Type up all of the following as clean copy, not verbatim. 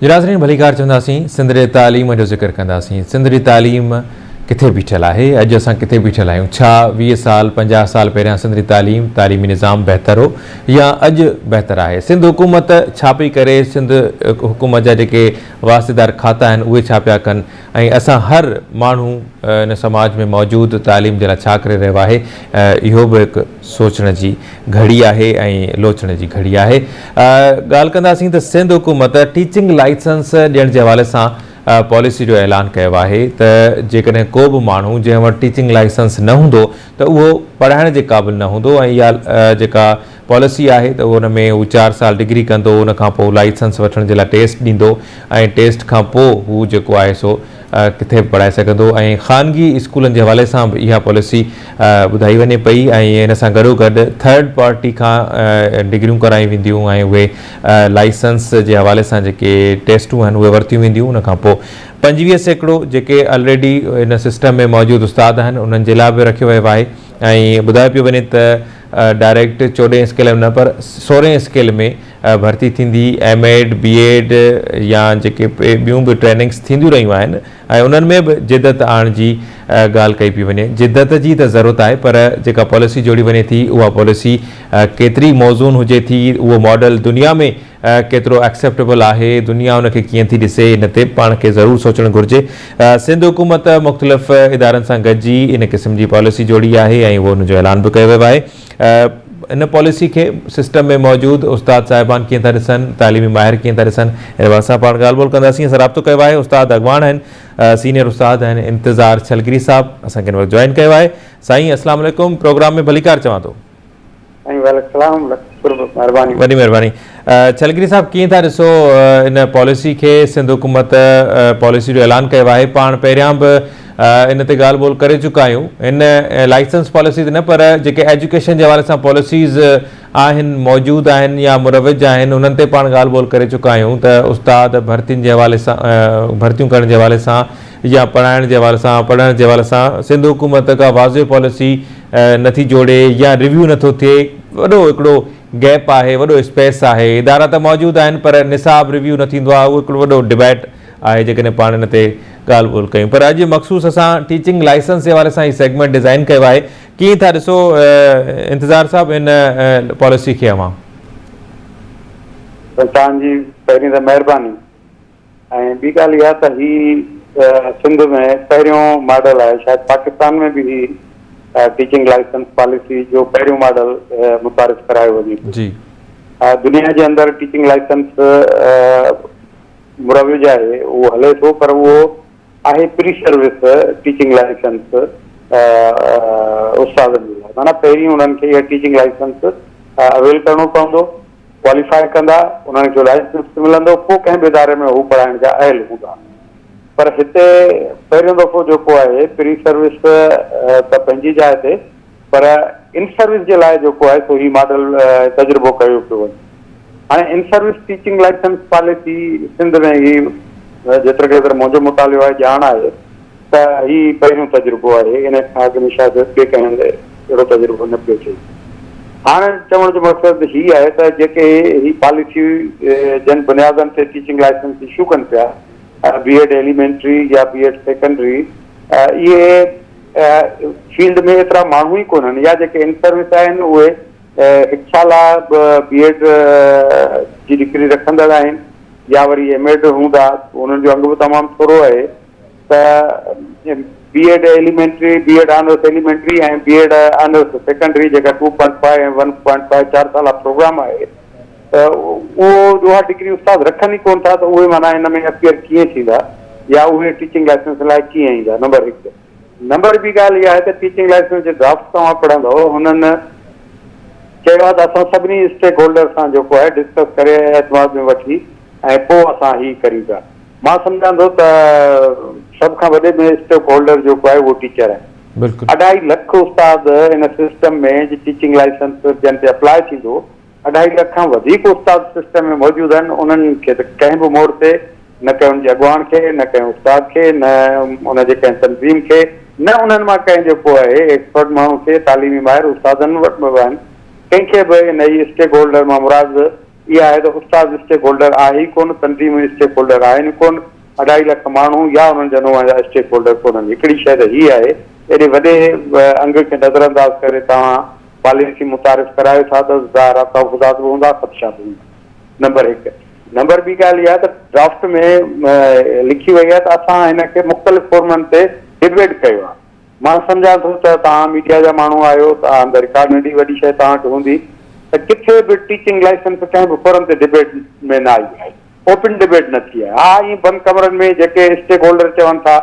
جي ناظرين ڀليڪار چونداسين سنڌ جي تعليم جو ذڪر ڪنداسين سنڌ جي تعليم ڪٿي بيٺل آهي اڄ اسان ڪٿي بيٺل آهيون ڇا 20 سال 50 سال پهريان سنڌ جي تعليم تعليمي نظام بهتر هو يا اڄ بهتر آهي سنڌ حڪومت ڇا پئي ڪري سنڌ حڪومت جا جيڪي واسطيدار کاتا آهن اهي ڇا پيا ڪن ۽ اسان هر ماڻهو ان سماج ۾ موجود تعليم جي لاء ڇا ڪري رهيو آهي اهو به هڪ سوچڻ جي گهڙي آهي ۽ لوچڻ جي گهڙي آهي. ڳالهه ڪنداسين ته سنڌ حڪومت ٽيچنگ لائسنس ڏيڻ جي حوالي سان پاليسي جو اعلان ڪيو آهي ته جيڪڏهن ڪو به ماڻهو جنهن وٽ ٽيچنگ لائسنس نه هوندو ته اهو پڙهائڻ جي قابل نه هوندو ۽ اها جيڪا پاليسي آهي ته ان ۾ هو چار سال ڊگري ڪندو ان کان پوء لائسنس وٺڻ جي لاء ٽيسٽ ڏيندو ۽ ٽيسٽ کان پوء هو جيڪو آهي سو ڪٿي به پڙهائي سگهندو ۽ خانگي اسڪولن جي حوالي سان به اها پاليسي ٻڌائي وڃي پئي ۽ ان سان گڏوگڏ ٿرڊ پارٽي کان ڊگريون ڪرايون وينديون ۽ اهي لائسنس جي حوالي سان جيڪي ٽيسٽون آهن اهي ورتيون وينديون ان کان پوء 25% جيڪي الريڊي ان سسٽم ۾ موجود استاد آهن انهن جي لاء به رکيو ويو آهي ۽ ٻڌايو پيو وڃي ته ڊائريڪٽ چوڏهين اسڪيل ۾ نه پر سورهين اسڪيل ۾ ڀرتي ٿيندي، ايم ايڊ، بي ايڊ يا جيڪي ٻيون به ٽريننگس ٿينديون رهيون آهن ۽ انهن ۾ به جدت آڻڻ جي ڳالهه ڪئي پئي وڃي. جدت جي ته ضرورت آهي پر جيڪا پاليسي جوڙي وڃي ٿي اها پاليسي ڪيتري موزون هجي ٿي، اهو ماڊل دنيا ۾ ڪيترو ايڪسيپٽيبل آهي، دنيا ان کي ڪيئن ٿي ڏسي ان تي به پاڻ کي ضرور سوچڻ گهرجي. سنڌ حڪومت مختلف ادارن سان گڏجي ان قسم جي پاليسي جوڙي آهي ۽ اهو ان جو اعلان به ڪيو ويو آهي. ان پاليسي کي سسٽم ۾ موجود استاد صاحبان ڪيئن ٿا ڏسن، تعليمي ماهر ڪيئن ٿا ڏسن، ان بابت اسان پاڻ ڳالهه ٻولهه ڪنداسين. اسان رابطو ڪيو آهي استاد اڳواڻ آهن سينيئر استاد آهن انتظار ڇلگري صاحب اسان کي هن وقت جوائن ڪيو آهي. سائين اسلام عليڪم پروگرام ۾ ڀليڪار چوان ٿو. سائين وعليڪم السلام لک قرب مهرباني. وڏي مهرباني ڇلگري صاحب ڪيئن ٿا ڏسو ان پاليسي کي سنڌ حڪومت پاليسي جو اعلان ڪيو آهي پاڻ پهريان به ان تي ڳالهه ٻولهه ڪري چڪا آهيون ان لائسنس پاليسي تي نه پر جيڪي ايجوڪيشن جي حوالي سان پاليسيز آهن موجود آهن يا مروج آهن انهن تي پاڻ ڳالهه ٻولهه ڪري چڪا آهيون ته استاد ڀرتين جي حوالي سان ڀرتيون ڪرڻ جي حوالي سان يا پڙهائڻ جي حوالي سان پڙهڻ جي حوالي سان سنڌ حڪومت ڪا واضح پاليسي نٿي جوڙي يا ريويو نٿو ٿئي وڏو هڪڙو گيپ آهي وڏو اسپيس آهي ادارا ته موجود آهن پر نصاب ريويو نه ٿيندو آهي اهو هڪڙو وڏو ڊبيٽ آهي جيڪڏهن پاڻ ان تي ڳالهه ٻولهه ڪيون پر اڄ مخصوص اسان ٽيچنگ لائسنس جي حوالي سان هي سيگمينٽ ڊزائن ڪيو آهي ڪيئن ٿا ڏسو انتظار صاحب ان پاليسي کي اوهان. توهان جي پهرين ته مهرباني ۽ ٻي ڳالهه اها ته هي سنڌ ۾ پهريون ماڊل آهي شايد پاڪستان ۾ به هي ٽيچنگ لائسنس پاليسي جو پهريون ماڊل متعارف ڪرايو وڃي ٿو. جي. دنيا جي اندر ٽيچنگ لائسنس مروج آهي اهو هلي ٿو پر اهو آهي پري سروس ٽيچنگ لائسنس استادن جي لاء معنيٰ پهرين انهن کي اها ٽيچنگ لائسنس اويل ڪرڻو پوندو ڪواليفاء ڪندا انهن کي لائسنس ملندو پوء ڪنهن به اداري ۾ هو پڙهائڻ جا اهل هوندا پر هتي پهريون دفعو جيڪو آهي پري سروس ته پنهنجي جاء تي پر ان سروس جي لاء جيڪو آهي سو هي ماڊل تجربو ڪيو پيو وڃي هاڻي in service teaching licence policy Sindh ۾ هي جيتري قدر منهنجو مطالعو آهي ڄاڻ آهي ته هي پهريون تجربو آهي ان کان اڳ ۾ شايد ٻئي ڪنهن هنڌ اهڙو تجربو نه پيو ٿئي. هاڻ چوڻ جو مقصد هي آهي ته جيڪي هي پاليسي جن بنيادن تي ٽيچنگ لائسنس اشو ڪن پيا بي ايڊ ايليمينٽري يا بي ايڊ سيڪنڊري اهي فيلڊ ۾ ايترا ماڻهو ئي ڪونهن يا جيڪي ان سروس آهن اهي هڪ سالا بي ايڊ جي ڊگري رکندڙ آهن يا وري ايم ايڊ هوندا انهن جو انگ به تمام ٿورو آهي ته B Ed elementary, B Ed honours elementary ۽ B Ed honours secondary جيڪا two point five ۽ one point five چار سالا پروگرام آهي ته اهو اها ڊگري استاد رکن ئي ڪونه ٿا ته اهي معنيٰ ان ۾ اپيئر ڪيئن ٿيندا يا اهي ٽيچنگ لائسنس لاء ڪيئن ايندا نمبر هڪ. نمبر ٻي ڳالهه اها آهي ته ٽيچنگ لائسنس جي ڊرافٽ توهان پڙهندؤ هنن چيو آهي ته اسان سڀني اسٽيڪ هولڊر سان جيڪو آهي ڊسڪس ڪري اعتماد ۾ وٺي ۽ پوء اسان هي ڪريون پيا. مان سمجهان ٿو ته سڀ کان وڏي ۾ اسٽيڪ هولڊر جيڪو آهي اهو ٽيچر آهي. بلڪل. اڍائي لک استاد ان سسٽم ۾ جي ٽيچنگ لائسنس جن تي اپلاء ٿيندو اڍائي لک کان وڌيڪ استاد سسٽم ۾ موجود آهن انهن کي ته ڪنهن به موڙ تي نه ڪنهن ان جي اڳواڻ کي نه ڪنهن استاد کي نه ان جي ڪنهن تنظيم کي نه انهن مان ڪنهن جيڪو آهي ايڪسپرٽ ماڻهو کي تعليمي ماهر استادن وٽ به آهن ڪنهن کي به انهي اسٽيڪ هولڊر مان مراد اها آهي ته استاد اسٽيڪ هولڊر آهي ئي ڪونه، تنظيمون اسٽيڪ هولڊر آهن ئي ڪونه، اڍائي لک ماڻهو يا انهن جا نمائندا اسٽيڪ هولڊر ڪونهن. هڪڙي شيء ته هيء آهي ته ايڏي وڏي انگ کي نظرانداز ڪري توهان پاليسي متعارف ڪرايو ٿا ته ظاهر آهي تحفظات به هوندا، خدشا به هوندا. نمبر هڪ. نمبر ٻي ڳالهه اها ته ڊرافٽ ۾ لکي وئي آهي ته اسان هن کي مختلف فورمن تي ڊبيٽ ڪيو آهي. مان سمجهان ٿو ته توهان ميڊيا جا ماڻهو آهيو ته آن the record ننڍي وڏي شيء توهان وٽ هوندي ته ڪٿي به ٽيچنگ لائسنس ڪنهن به فورم تي ڊبيٽ ۾ نه آئي آهي. اوپن ڊبيٽ نه ٿي آهي. ها ائين بند ڪمرن ۾ جيڪي اسٽيڪ هولڊر چون ٿا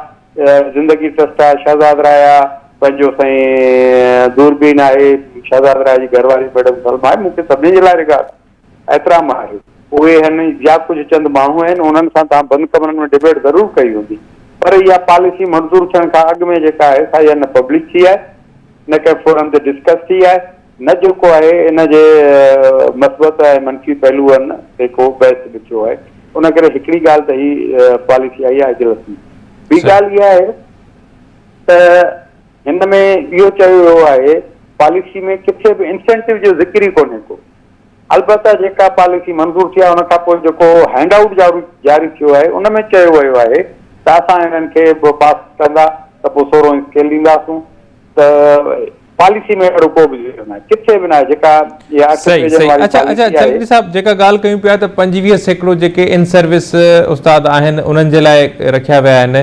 زندگي ٽرسٽ آهي، شهزاد راء آ، پنهنجو سائين دوربين آهي، شهزاد راء جي گهر واري ميڊم سلميٰ آهي، مون کي سڀني جي لاء رگارڊ احترام آهي. اهي هن يا ڪجهه چند ماڻهو آهن انهن سان توهان بند ڪمرن ۾ ڊبيٽ ضرور ڪئي هوندي پر اها پاليسي منظور ٿيڻ کان اڳ ۾ جيڪا آهي سا يا نه پبلڪ ٿي آهي نه ڪنهن فورم تي ڊسڪس ٿي آهي نه جيڪو آهي ان جي مثبت ۽ منفي پهلوئن تي ڪو بحث به ٿيو آهي ان ڪري هڪڙي ڳالهه ته هي پاليسي آئي آهي اجلس ۾ ٻي ڳالهه اها آهي ته هن ۾ اهو چيو ويو آهي پاليسي ۾ ڪٿي به انسينٽو جو ذڪر ئي ڪونهي ڪو. البته جيڪا پاليسي منظور ٿي آهي ان کان پوء جيڪو هينڊ آئوٽ جاري ٿيو آهي ان ۾ چيو ويو آهي ته اسان انهن کي به پاس ڪندا ته پوء سورهون اسڪيل ڏينداسون ته پاليسي ۾ اهڙو ڪو به ذڪر ناهي ڪٿي به ناهي جيڪا اها اٺ صحيح پيجن صحيح واري اڇا اڇا پاليسي آهي. چلڪري صاحب جيڪا ڳالهه ڪيون پيا ته 25% جيڪي ان سروس استاد آهن انهن جي لاء رکيا ويا آهن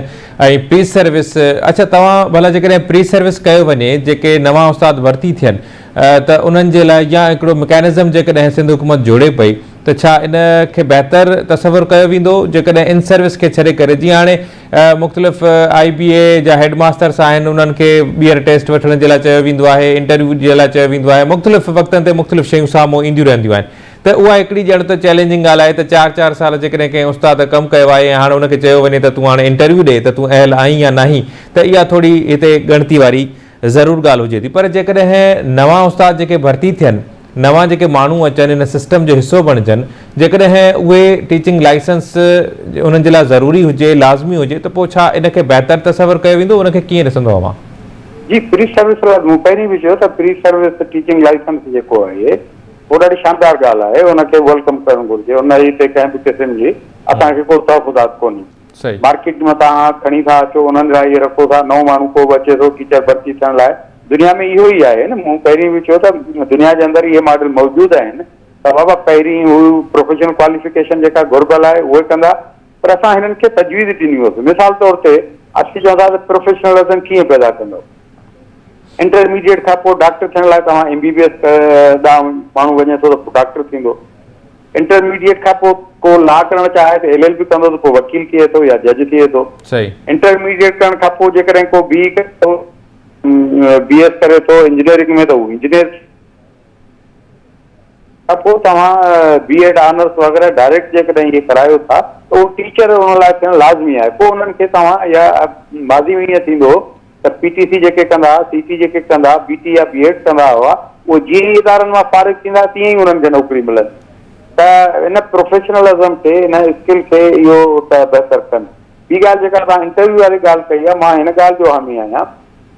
۽ پري سروس اڇا توهان ڀلا جيڪڏهن پري سروس ڪيو وڃي جيڪي نوان استاد ڀرتي ٿين ته انهن جي لاء يا هڪڙو مڪينزم جيڪڏهن سنڌ حڪومت جوڙي پئي ته ڇا ان کي بهتر تصور ڪيو ويندو جيڪڏهن ان سروس کي ڇڏي ڪري جيئن هاڻي مختلف آئي بي اي جا هيڊ ماسترس آهن انهن کي ٻيهر ٽيسٽ وٺڻ جي لاء چيو ويندو آهي انٽرويو جي لاء چيو ويندو آهي مختلف وقتن تي مختلف شيون سامهون اينديون رهنديون آهن ته اها هڪڙي ڄڻ ته چئلينجنگ ڳالهه آهي ته چار چار سال جيڪڏهن ڪنهن استاد ڪم ڪيو آهي ۽ هاڻ ان کي چيو وڃي ته تون هاڻي انٽرويو ڏي ته تون اهل آهين يا ناهين ته اها ٿوري هتي ڳڻتي واري ضرور ڳالهه هجي ٿي پر جيڪڏهن نوان استاد جيڪي ڀرتي ٿين، نوان جيڪي ماڻهو اچن ان سسٽم جو حصو بڻجن، جيڪڏهن اهي ٽيچنگ لائسنس انهن جي لاء ضروري هجي، لازمي هجي ته پوء ڇا ان کي بهتر تصور ڪيو ويندو، ان کي ڪيئن ڏسندو اوهان؟ جي پري سروس لاء مون پهرين به چيو ته پري سروس ٽيچنگ لائسنس جيڪو آهي اهو ڏاڍي شاندار ڳالهه آهي ان کي welcome ڪرڻ گهرجي ان جي تي ڪنهن به قسم جي اسان کي ڪو تحفظات ڪونهي. مارڪيٽ مان توهان کڻي ٿا اچو انهن لاء اهي رکو ٿا نئون ماڻهو ڪو به اچي ٿو ٽيچر ڀرتي ٿيڻ لاء دنيا ۾ اهو ئي آهي نه مون پهرين به چيو ته دنيا جي اندر اهي ماڊل موجود آهن ته بابا پهرين هو پروفيشنل ڪواليفڪيشن جيڪا گهربل آهي اهي ڪندا پر اسان هنن کي تجويز ڏني هئس مثال طور تي اسين چون ٿا ته پروفيشنلزم ڪيئن پيدا ڪندو انٽرميڊيٽ کان پوء ڊاڪٽر ٿيڻ لاء توهان ايم بي بي ايس ڏانهن ماڻهو وڃي ٿو ته پوء ڊاڪٽر ٿيندو انٽرميڊيٽ کان پوء ڪو لا ڪرڻ چاهي ته ايل ايل بي ڪندو ته پوء وڪيل ٿئي ٿو يا جج ٿئي ٿو. انٽرميڊيٽ ڪرڻ کان پوء جيڪڏهن ڪو بي اي ڪري ٿو، بي ايس ڪري ٿو انجنيئرنگ ۾ ته هو انجنيئر ٿئي ٿو. پوء توهان بي ايڊ آنرس وغيره ڊائريڪٽ جيڪڏهن اهي ڪرايو ٿا ته اهو ٽيچر ان لاء ٿيڻ لازمي آهي. پوء انهن کي توهان يا ماضي ۾ ائين ٿيندو هو ته پي ٽي سي جيڪي ڪندا ها، سي ٽي جيڪي ڪندا ها، بي ٽي يا بي ايڊ ڪندا هئا، اهي جيئن ئي ادارن مان فارغ ٿيندا تيئن ئي انهن کي نوڪري ملندي ته ان پروفيشنلزم کي، ان اسڪل کي اهو ته بهتر ڪن. ٻي ڳالهه جيڪا توهان انٽرويو واري ڳالهه ڪئي آهي، مان هن ڳالهه جو حامي آهيان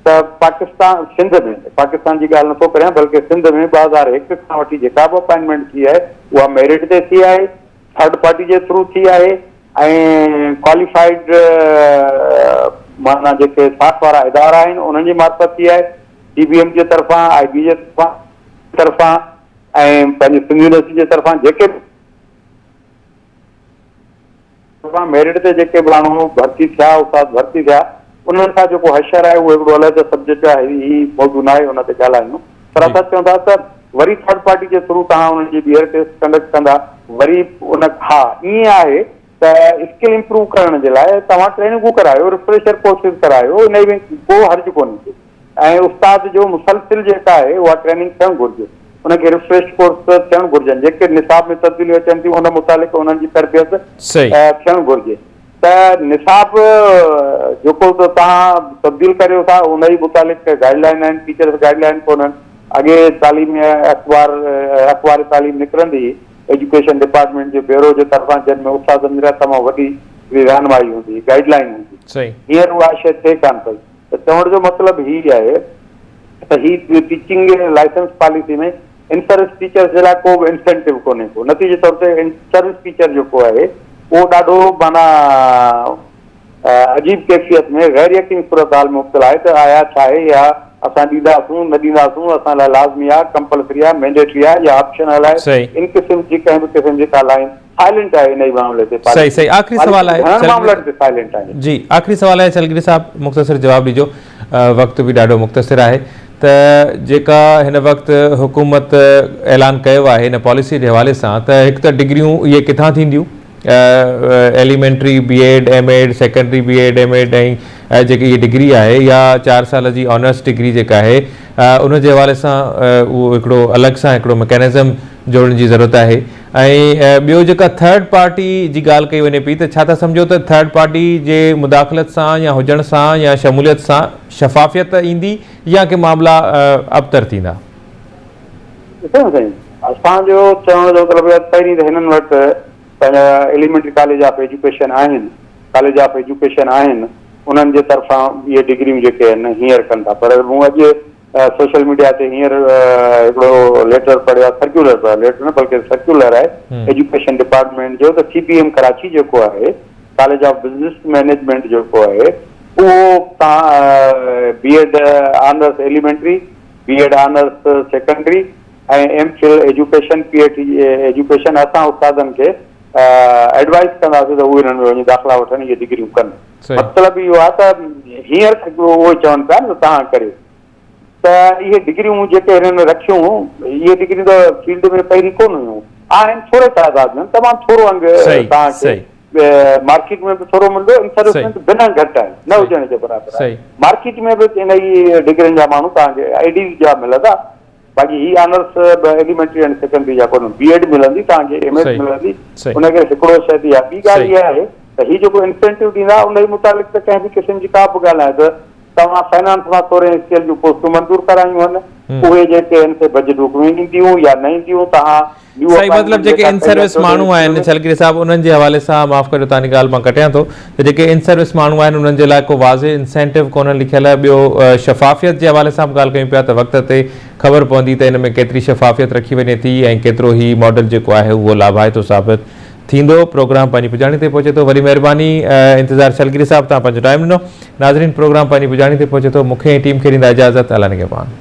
ته پاڪستان، سنڌ ۾، پاڪستان جي ڳالهه نٿو ڪريان بلڪه سنڌ ۾ 2001 کان وٺي جيڪا به اپائنٽمينٽ ٿي آهي اها ميرٽ تي ٿي آهي، ٿرڊ پارٽي جي ٿرو ٿي آهي ۽ ڪواليفائيڊ معنيٰ جيڪي ساک وارا ادارا آهن انهن جي معرفت ٿي آهي سي بي ايم جي طرفان آء بي جي طرفان ۽ پنهنجي سنڌ يونيورسٽي جي طرفان جيڪي طرفان ميرٽ تي جيڪي به ماڻهو ڀرتي ٿيا استاد ڀرتي ٿيا انهن سان جيڪو حشر آهي اهو هڪڙو علحده سبجيڪٽ آهي هي موضوع ناهي ان تي ڳالهايون پر اسان چون ٿا ته وري ٿرڊ پارٽي جي ٿرو توهان انهن جي ٻيهر ٽيسٽ ڪنڊڪٽ ڪندا وري ان ها ائين آهي ته اسڪل امپروو ڪرڻ جي لاء توهان ٽريننگون ڪرايو ريفريشر ڪورسز ڪرايو ان ۾ ڪو حرج ڪونهي ۽ استاد جو مسلسل جيڪا آهي اها ٽريننگ ٿيڻ گهرجي ان کي ريفريش ڪورس ٿيڻ گهرجن جيڪي نصاب ۾ تبديليون اچن ٿيون ان متعلق انهن جي تربيت ٿيڻ گهرجي ته نصاب جيڪو به توهان تبديل ڪريو ٿا ان جي متعلق گائيڊ لائين آهن ٽيچرس گائيڊ لائين ڪونهن اڳي تعليم اخبار اخبار تعليم نڪرندي هئي ايجوڪيشن ڊپارٽمينٽ جي بيورو جي طرفان جنهن ۾ استادن جي لاء تمام وڏي هڪڙي رهنمائي هوندي هئي گائيڊ لائين هوندي هئي هينئر اها شيء ٿئي ڪانه پئي ته چوڻ جو مطلب هي آهي ته هي ٽيچنگ لائسنس پاليسي ۾ ان سروس ٽيچرس جي لاء ڪو به انسينٽو ڪونهي ڪو نتيجي طور تي ان سروس ٽيچر جيڪو آهي اهو ڏاڍو معنيٰ عجيب ڪيفيت ۾ غير يقيني صورتحال ۾ مبتلا آهي ته آيا ڇا آهي اها اسان ڏينداسون نه ڏينداسون اسان لاء لازمي آهي ڪمپلسري آهي مينڊيٽري آهي يا آپشنل آهي صحيح. ان قسم جي ڪنهن به قسم جي ڪا لائين سائلنٽ آهي انهي معاملي تي صحيح پاليسي صحيح آخري پاليسي سوال آهي گهڻن ڇلگري معاملن تي سائلنٽ آهي. جي آخري سوال آهي ڇلگري صاحب مختصر جواب ڏجو وقت به ڏاڍو مختصر آهي ته جيڪا هن وقت حڪومت اعلان ڪيو آهي ان پاليسي جي حوالي سان ته هڪ ته ڊگريون اهي ڪٿان ٿينديون elementary B Ed M Ed secondary B Ed M Ed ۽ جيڪي اهي ڊگري آهي يا چار سال جي آنرس ڊگري جيڪا آهي ان جي حوالي سان اهو هڪڙو الڳ سان هڪڙو مڪينزم جوڙڻ جي ضرورت آهي ۽ ٻيو جيڪا ٿرڊ پارٽي جي ڳالهه ڪئي وڃي پئي ته ڇا ٿا سمجهو ته ٿرڊ پارٽي جي مداخلت سان يا هجڻ سان يا شموليت سان شفافيت ايندي يا ڪي معاملا ابتر ٿيندا؟ ڏسو نه سائين اسان جو چوڻ جو مطلب اهو آهي ته پهرين ته هنن وٽ پنهنجا ايليمينٽري ڪاليج آف ايجوڪيشن آهن ڪاليج آف ايجوڪيشن آهن انهن جي طرفان اهي ڊگريون جيڪي آهن هينئر ڪن ٿا پر مون اڄ سوشل ميڊيا تي هينئر هڪڙو ليٽر پڙهيو آهي سرڪيولر پڙهيو آهي ليٽر نه بلڪه سرڪيولر آهي ايجوڪيشن ڊپارٽمينٽ جو ته سي بي ايم ڪراچي جيڪو آهي ڪاليج آف بزنس مئنيجمينٽ جيڪو آهي اهو تان B Ed honours elementary B Ed honours secondary ۽ M Phil education P H D education اسان استادن کي ايڊوائز ڪنداسين ته اهي انهن ۾ وڃي داخلا وٺن اهي ڊگريون ڪن مطلب اهو آهي ته هينئر اهي چون پيا نه ته توهان ڪريو ته اهي ڊگريون جيڪي هنن رکيون اهي ڊگريون ته فيلڊ ۾ پهرين ڪونه هيون آهن ٿوري تعداد ۾ تمام ٿورو انگ توهان کي مارڪيٽ ۾ به ٿورو ملندو ان سروس ۾ ته بنهه گهٽ آهي نه هجڻ جي برابر آهي مارڪيٽ ۾ به ان ئي ڊگرين جا ماڻهو توهان کي I Ds جا ملندا باقي هي آنرس به ايليمينٽري اينڊ سيڪنڊري جا ڪونهن بي ايڊ ملندي توهان کي ايم ايڊ ملندي ان ڪري هڪڙو شيء ته اها ٻي ڳالهه اها آهي ته هي جيڪو انسينٽو ڏيندا ان جي متعلق ته ڪنهن به قسم جي ڪا به ڳالهه ناهي ته توهان فنانس مان سورهين اسڪيل جون پوسٽون منظور ڪرايون هن اهي جيڪي آهن سي بجيٽ بڪ ۾ اينديون يا نه اينديون توهان نيو سائين مطلب اپائنٽمينٽ جيڪي جيڪا ان ڪئي آهي سروس چوڏهين ماڻهو اسڪيل آهن ۾. ڇلگري صاحب انهن جي حوالي سان معاف ڪجو توهان جي ڳالهه مان ڪٽيان ٿو ته جيڪي ان سروس ماڻهو آهن انهن جي لاء ڪو واضح انسينٽو ڪونهن لکيل ٻيو شفافيت جي حوالي سان به ڳالهه ڪيون پيا ته وقت تي خبر پوندي ته ان ۾ ڪيتري شفافيت رکي وڃي ٿي ۽ ڪيترو هي ماڊل جيڪو آهي اهو لاڀائتو ثابت ٿيندو پروگرام پنهنجي پڄاڻي تي پهچي ٿو وڏي مهرباني انتظار ڇلگري صاحب توهان پنهنجو ٽائيم ڏنو ناظرين پروگرام پنهنجي پڄاڻي تي پهچي ٿو مونکي ۽ ٽيم کي ڏيندا اجازت الله نگهبان.